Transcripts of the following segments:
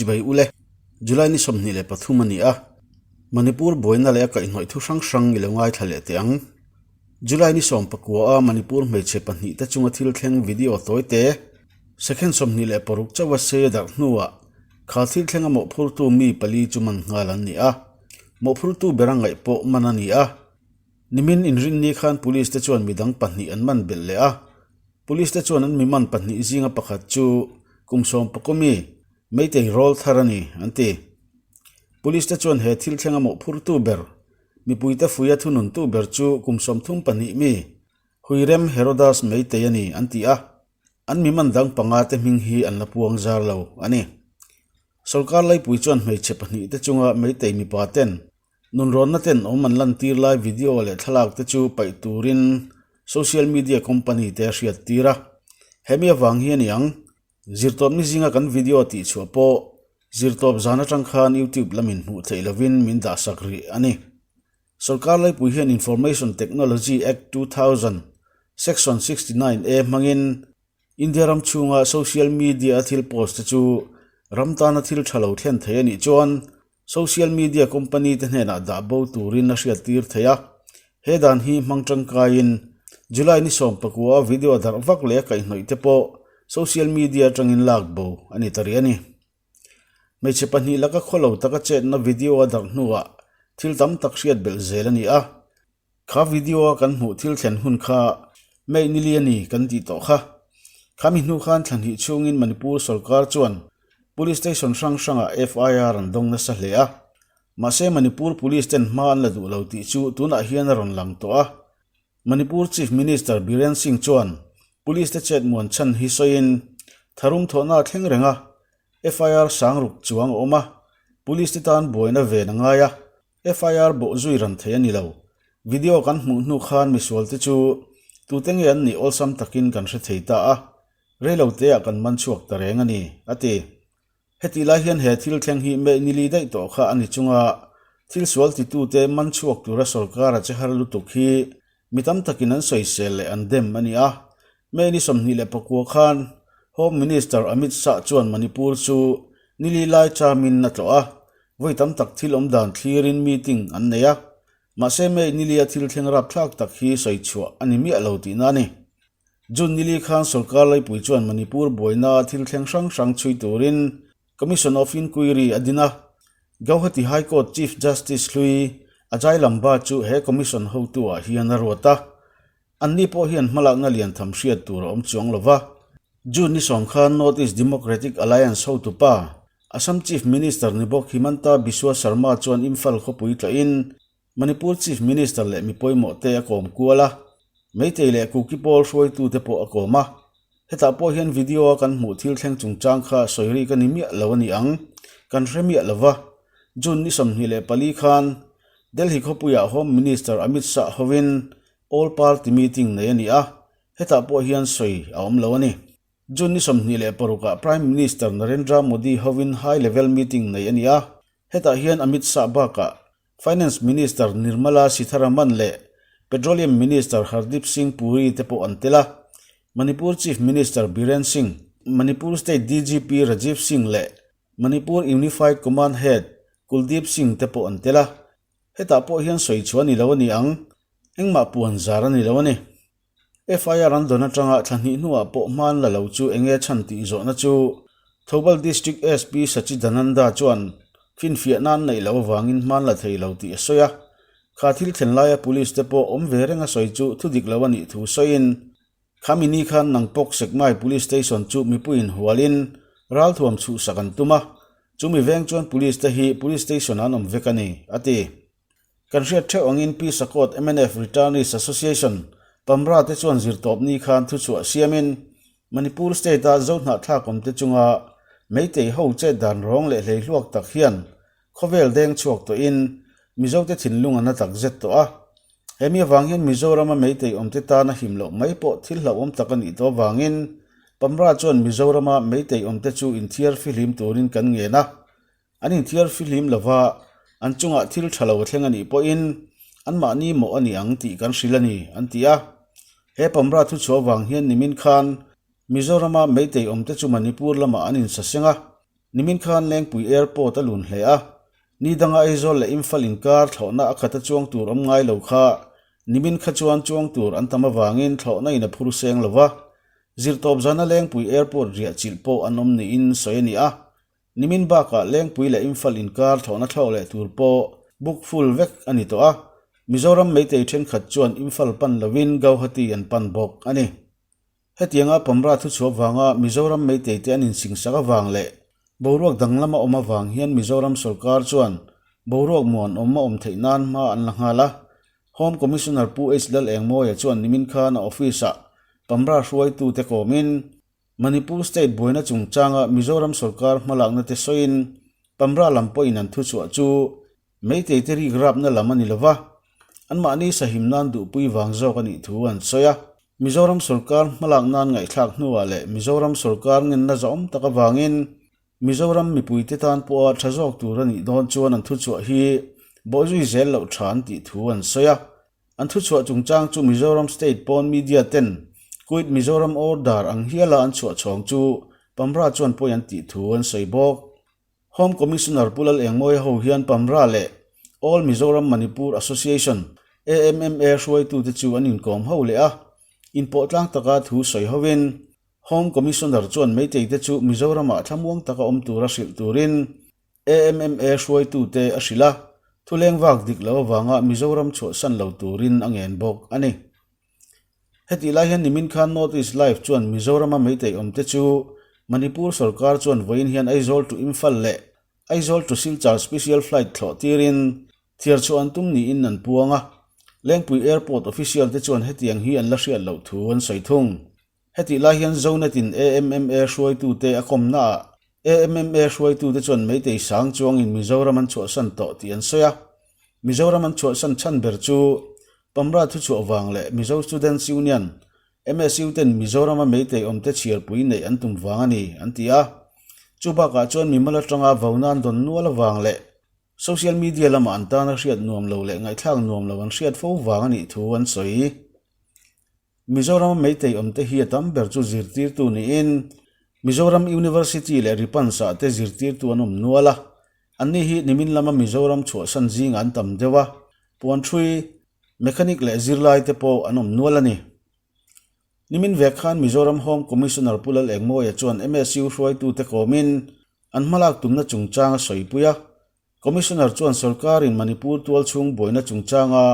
Chibai ule, July ni 23 a ni a, Manipur buaina leh a kaihhnawih thu hrang hrang i lo ngaithla leh teh ang. July ni 19 a Manipur hmeichhe pahnih te chunga thil thleng video tawi te, second 26 chauha sei a darh hnuah kha thil thlenga mawhphurtu mi pali chu man nghal an ni a, mawhphurtu ber a ngaih pawh man a ni a. Nimin inrinni khan Police te chuan midang pahnih an man belh leh a, Police te chuan an mi man pahnih zinga pakhat chu kum sawmpakaw mi Meitei rawl thar a ni, an ti. Police te chuan he thil thlenga mawhphurtu ber, mipuite fuia thununtu ber chu kum 32 mi Huirem Herodas Meitei a ni, an ti a. An mi man dang panga te hming hi an la puang zar lo a ni. Sorkar laipui chuan hmeichhe pahnih te chunga Meitei mipa ten Nunrawnna ten awm an lantir lai video leh thlalak te chu paih turin social media company te a hriat tir a. Hemi avang hi a ni ang, zirtawpni zinga kan video tih chhuah pawh zirtawp zan atang khan YouTube lamin hmuh theih lovin min dahsak rih a ni. Sorkar laipui hian Information Technology Act 2000, Section 69 A hmangin India ram chhunga social media a thil post te chu ram tana thil tha lo thlen thei a nih chuan Social media company te hnenah dah bo turin a hriattir thei a, he dan hi hmang tangkaiin July ni 19 a video darh vak leh a kaihhnawih te pawh social media atangin lak bo a ni ta rih a ni. Hmeichhe pahnih laka khaw lo taka chetna video a darh hnuah thil tam tak hriat belh zel a ni a, kha video a kan hmuh thil thlen hun kha May ni li a ni kan tih tawh kha. Khami hnu khan thla hnih chhungin Manipur sorkar chuan Police station hrang hrangah FIR an dawng nasa hle a. Mahse Manipur Police ten hma an la duh lo tih chu tunah hian a rawn lang tawh a. Manipur Chief Minister Biren Singh chuan Police te chet muan chhan hi sawiin tharum thawhna a thleng reng a, FIR sang ruk chuang a awm a, Police te tan buaina ven a ngai a, FIR bawh zui ran thei a ni lo. Video kan hmuh hnu khan misual te chu tute nge an nih awlsam takin kan hre thei ta a, reilo teah kan man chhuak ta reng a ni, a ti. Hetih lai hian he thil thleng hi meh ni li daih tawh kha a ni chunga thil sual titute man chhuak tura sorkar a che har lutuk hi mi tam takin an sawisel leh an dem a ni a. May ni 29 khan Home Minister Amit Shah chuan Manipur chu ni li lai chamin a tlawh a, vawi tam tak thil awm dan thlirin meeting an nei a. Mahse May ni lia thil thleng rapthlak tak hi sawi chhuah a ni miah lo tihna a ni. June ni li khan sorkar laipui chuan Manipur buaina thil thleng hrang hrang chhui turin Commission of Inquiry a din a. Gauhati High Court Chief Justice hlui Ajay Lamba chu he commission hotu-ah hian a ruat a. Anni pawh hian hmalakna lian tham hriat tur a awm chuang lo va. June ni sawm khan North East Democratic Alliance hotupa, Assam Chief Minister ni bawk Himanta Biswa Sarma chuan Imphal khawpui tlahin Manipur Chief Minister leh mi pawimawh te a kawm kual a, Meitei leh Kuki pawl hruaitute pawh a kawm a. Hetah pawh hian video a kan hmuh thil thleng chungchang kha sawi rik a ni miah lo a ni ang, kan hre miah lo va. June ni 24 khan Delhi khawpuiah Home Minister Amit Shah hovin All Party Meeting nei a ni a, hetah pawh hian sawi a awm lo a ni. June ni 26 ah Prime Minister Narendra Modi hovin High Level Meeting nei a ni a, hetah hian Amit Shah bakah Finance Minister Nirmala Sitharaman leh Petroleum Minister Hardeep Singh Puri te pawh an tel a. Manipur Chief Minister Biren Singh, Manipur State DGP Rajiv Singh leh Manipur Unified Command Head Kuldeep Singh te pawh an tel a. Hetah pawh hian sawi chhuah a ni lo a ni ang, engmah puan zar a ni lo a ni. FIR an dawn atanga thla hnih hnuah pawh hman la lo chu enge chhan tih zawhna chu Thoubal District SP Sachidananda chuan finfiah nan neih loh avangin hman la thei lo tih a sawi a. Kha thil thlen laia police te pawh awm ve reng a sawi chu thu dik lo a nih thu sawiin khami ni khan Nangpawk Sekmai Police Station chu mipuiin hualin ralthuam chhuhsak an tum a, chumi veng chuan police te hi police station an awm vek a ni, a ti. Kan hriat theuh angin Pi Sakawt mnf Returnees Association, Pamra te chuan zirtawpni khan thuchhuah siamin Manipur State-a Zohnahthlak awmte chunga Meitei ho chet dan rawng leh hleihluak tak hian khawvel deng chhuak tawhin Mizote thinlung a na tak zet tawh a. Hemi avang hian Mizorama Meitei awmte tana him loh mai pawh thil hlauhawm tak a nih tawh avangin Pamra chuan Mizorama Meitei awmte chu inthiar fihlim turin kan ngen a. An inthiar fihlim lova, an chungah thil tha lo a thleng a nih pawhin anmahni mawh a ni ang tih kan hrilh a ni, an ti a. He Pamra thuchhuah vang hian nimin khan Mizorama Meitei awmte chu Manipur lamah an insaseng a. Nimin khan Lengpui Airport a lun hle a, ni danga Aizawl leh Imphal inkar thlawhna a khata chuang tur awm ngai lo kha nimin kha chuan chuang tur an tam avangin thlawhna in a phur seng lo va, zirtawp zana Lengpui Airport riah chilh pawh an awm niin sawi a ni a. Nimin bakah Lengpui leh Imphal inkar thlawhna thlawk leh tur pawh book full vek a ni tawh a, Mizoram Meitei thenkhat chuan Imphal pan lovin Gauhati an pan bawk a ni. Hetianga Pamra thuchhuah vanga Mizoram Meitei te an insingsak avang leh boruak danglam a awm avang hian Mizoram sawrkar chuan boruak muanawm a awm theih nan hma an la nghal a. Home Commissioner Pu H Lalengmawia chuan nimin khan a office-ah Pamra hruaitute kawmin Manipur State buaina chungchanga Mizoram sawrkar hmalakna te sawiin Pamra lam pawhin an thuchhuah chu Meitei te rik rapna lam a ni lova, anmahni sahim nan duhpui vang zawk a nih thu an sawi a. Mizoram sawrkar hmalak nan ngaihthlak hnuah leh Mizoram sawrkar ngenna zahawm tak avangin Mizoram mipuite tan pawha tha zawk tur a nih dawn chuan an thuchhuah hi bawhzui zel loh tha an tih thu an sawi a. An thuchhuah chungchang chu Mizoram State pawn media ten Quit Mizoram Order ang hiala an chhuah chhawng chu Pamra chuan pawi an tih thu an sawi bawk. Home Commissioner Pu Lalengmawia ho hian Pamra leh All Mizoram Manipur Association, AMMA, hruaitute chu an inkawm ho leh a, inpawh tlang taka thu sawi hovin Home Commissioner chuan Meitei te chu Mizoramah thlamuang taka awm tura hrilh turin AMMA hruaitute a hrilh a, thuleng vak dik lo avanga Mizoram chhuahsan lo turin a ngen bawk a ni. Hetih lai hian nimin khan North East Live chuan Mizorama Meitei awmte chu Manipur sorkar chuan vawiin hian Aizawl to Imphal leh Aizawl to Silchar special flight thlawh tirin thiar chhuah an tum niin an puang a. Lengpui Airport official te chuan hetiang hi an la hriat loh thu an sawi thung. Hetih lai hian Zonet in AMMA hruaitute a kawmnaah AMMA hruaitute chuan Meitei sang chuangin Mizoram an chhuahsan tawh tih an sawi a. Mizoram an chhuahsan chhan ber chu Pamra thuchhuah vang leh Mizo Students Union, MSU, ten Mizorama Meitei awmte chhiarpui neih an tum vang a ni, an ti a. Chu bakah chuan mimal atanga vauna an dawn nual avang leh social media lamah an tana hriat nuam lo leh ngaihthlak nuam lo an hriat fo vang a nih thu an sawi. Mizorama Meitei awmte hi a tam ber chu zirtirtu niin Mizoram University leh Ripans-ah te zirtirtu an awm nual a. Anni hi nimin lama Mizoram chhuahsan zingah an tam deuh a, puanṭhui, mechanic leh zirlai te pawh an awm nual a ni. Nimin vek khan Mizoram Home Commissioner Pu Lalengmawia chuan MSU hruaitute kawmin an hmalak tumna chungchang a sawipui a. Commissioner chuan sorkarin Manipur tualchhung buaina chungchanga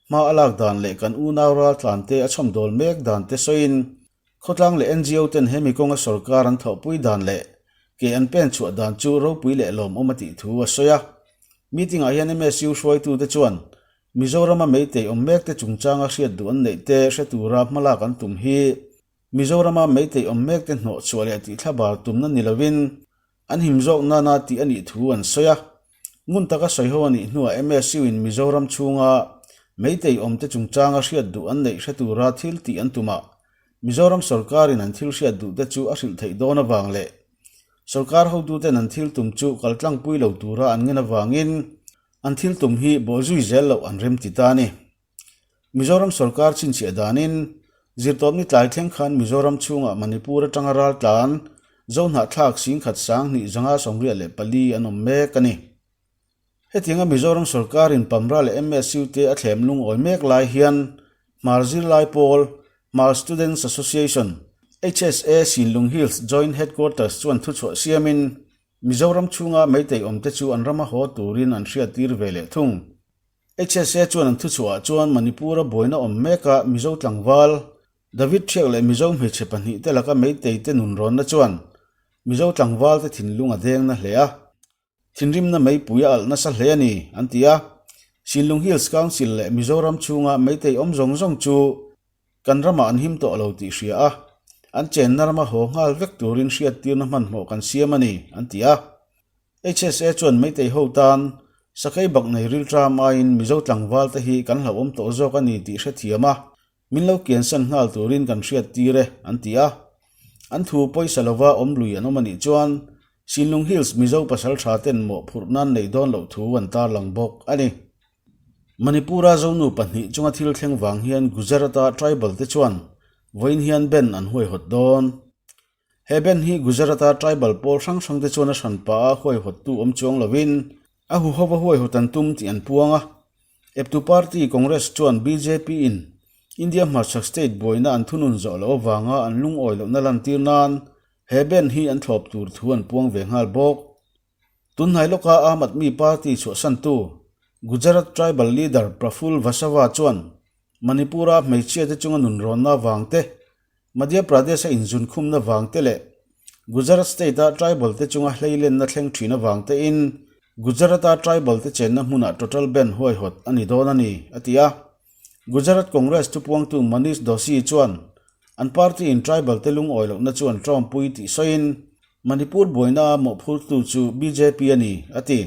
hma a lak dan leh kan unau raltlante a chhawmdawl mek dan te sawiin Khawtlang leh NGO ten hemi kawnga sorkar an thawhpui dan leh ke an pen chhuah dan chu ropui leh lawmawm a tih thu a sawi a. Meeting ah hian MSU hruaitute chuan Mizorama Meitei awm mekte chungchanga hriat duh an neih te hre tura hmalak an tum hi Mizorama Meitei awm mekte hnawhchhuah leh tihthlabar tumna ni lovin An him zawk nana tih a nih thu an sawi a. Ngun taka sawi ho a nih hnuah MSU in Mizoram chhunga Meitei awmte chungchanga hriat duh an neih hre tura thil tih an tum a, Mizoram sorkarin an thil hriat duhte chu a hrilh theih dawn avang leh sorkar hotuten an thil tum chu kaltlangpui lo tura an ngen avangin an thil tum hi bawhzui zel loh an remti ta a ni. Mizoram sorkar chhinchhiah danin zirtawpni tlai thleng khan Mizoram chhungah Manipur atanga raltlan Zohnahthlak singkhat 2184 an awm mek a ni. Hetianga Mizoram sorkarin Pamra leh MSU te a thlem lungawi mek lai hian Hmar Zirlai Pawl, Hmar Students Association, HSA Sinlung Hills Joint Headquarters chuan thuchhuah siamin Mizoram chhunga Meitei awmte chu an rama haw turin an hriattir ve leh thung. HSA chuan an thuchhuahah chuan Manipur-a buaina awm meka Mizo tlangval David Thiak leh Mizo hmeichhe pahnihte laka Meitei te nunrawnna chuan Mizo tlangvalte thinlung a deng na hle a, thinrimna meipui a alh nasa hle a ni, an ti a. Sinlung Hills Council leh Mizoram chhunga Meitei awm zawng zawng chu kan ramah an him tawh lo tih hria a, an chenna rama haw nghal vek turin hriattirna hmanhmawh kan siam a ni, an ti a. HSA chuan Meitei ho tan Sakei bak nei rilṭam aiin Mizo tlangval te hi kan hlauhawm tawh zawk a ni tih hrethiam a, min lo kiansan nghal turin kan hriat tir e, an ti a. An thu pawisa lova awm lui an awm a nih chuan Sinlung Hills Mizo pasalṭha ten mawhphurh nan nei dawn loh thu an tarlang bawk a ni. Manipur-a Zonu pahnih chunga thil thleng vang hian Gujarat-a tribal te chuan vawiin hian ban an huaihawt dawn. He ban hi Gujarat-a tribal pawl hrang hrangte chuan a hran pah a huaihawttu awm chuang lovin a huhova huaihawt an tum tih an puang a. Eptu party Congress chuan BJP-in India hmarchhak state buaina an thunun zawh loh avanga an lungawi lohna lantir nan he ban hi an thlawp tur thu an puang ve nghal bawk. Tunhnai lawka Aam Aadmi Party chhuahsantu Gujarat tribal leader Praful Vasava chuan Manipur-a hmeichhiate chunga nunrawnna vang te, Madhya Pradesh-a inzunkhumna vang te leh Gujarat state-a tribal te chunga hleilenna thleng thin avang tein Gujarat-a tribal te chenna hmunah total ban huaihawt a ni dawn a ni, a ti a. Gujarat Congress thupuangtu Manish Doshi chuan an party-in tribal te lungawi lohna chu an tawmpui tih sawiin Manipur buaina mawhphurtu chu bjp a ni, a ti.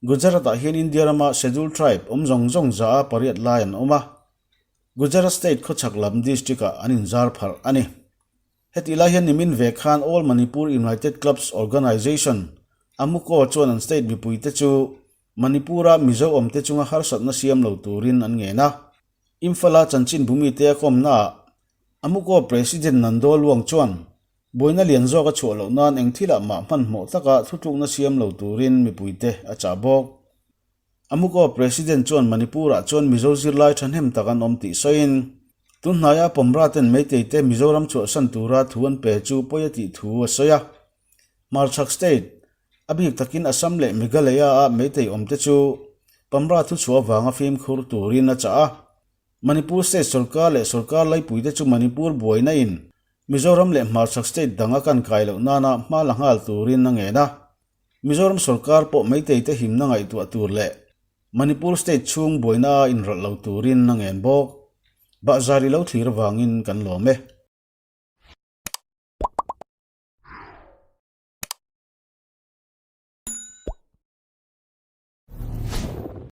Gujarat-ah hian India rama Scheduled Tribe awm zawng zawng za a pariat lai an awm a, Gujarat state khawchhak lam district-ah an inzar pharh a ni. Hetih lai hian nimin ve khan All Manipur United Clubs Organisation, AMUCO, chuan an state mipuite chu Manipur-a Mizo awmte chunga harsatna siam lo turin an ngen a. Imphal-a chanchin bumite a kawmnaah AMUCO President Nando Luang chuan Buaina lian zawk a chhuah loh nan eng thilah mah hmanhmawh taka thutlukna siam lo turin mipuite a chah bawk. Amuko President chuan Manipur-ah chuan Mizo zirlai thahnem tak an awm tih sawiin, tunhnaia Pawmra ten Meitei te Mizoram chhuahsan tura thu an pe chu pawi a tih thu a sawi a. Hmarchhak State, a bik takin Assam leh Meghalaya-a Meitei awmte chu Pawmra thuchhuah avanga fimkhur turin a chah a. Manipur State sorkar leh sorkar laipuite chu Manipur buaina in Mizoram leh hmarchhak state dang a kan kai loh nana hma la nghal turin a ngen a. Mizoram sorkar pawh Meitei te himna ngaihtuah tur leh Manipur state chhung buaina a inrawlh lo turin a ngen bawk. Bahzar i lo thlir avangin kan lawm e.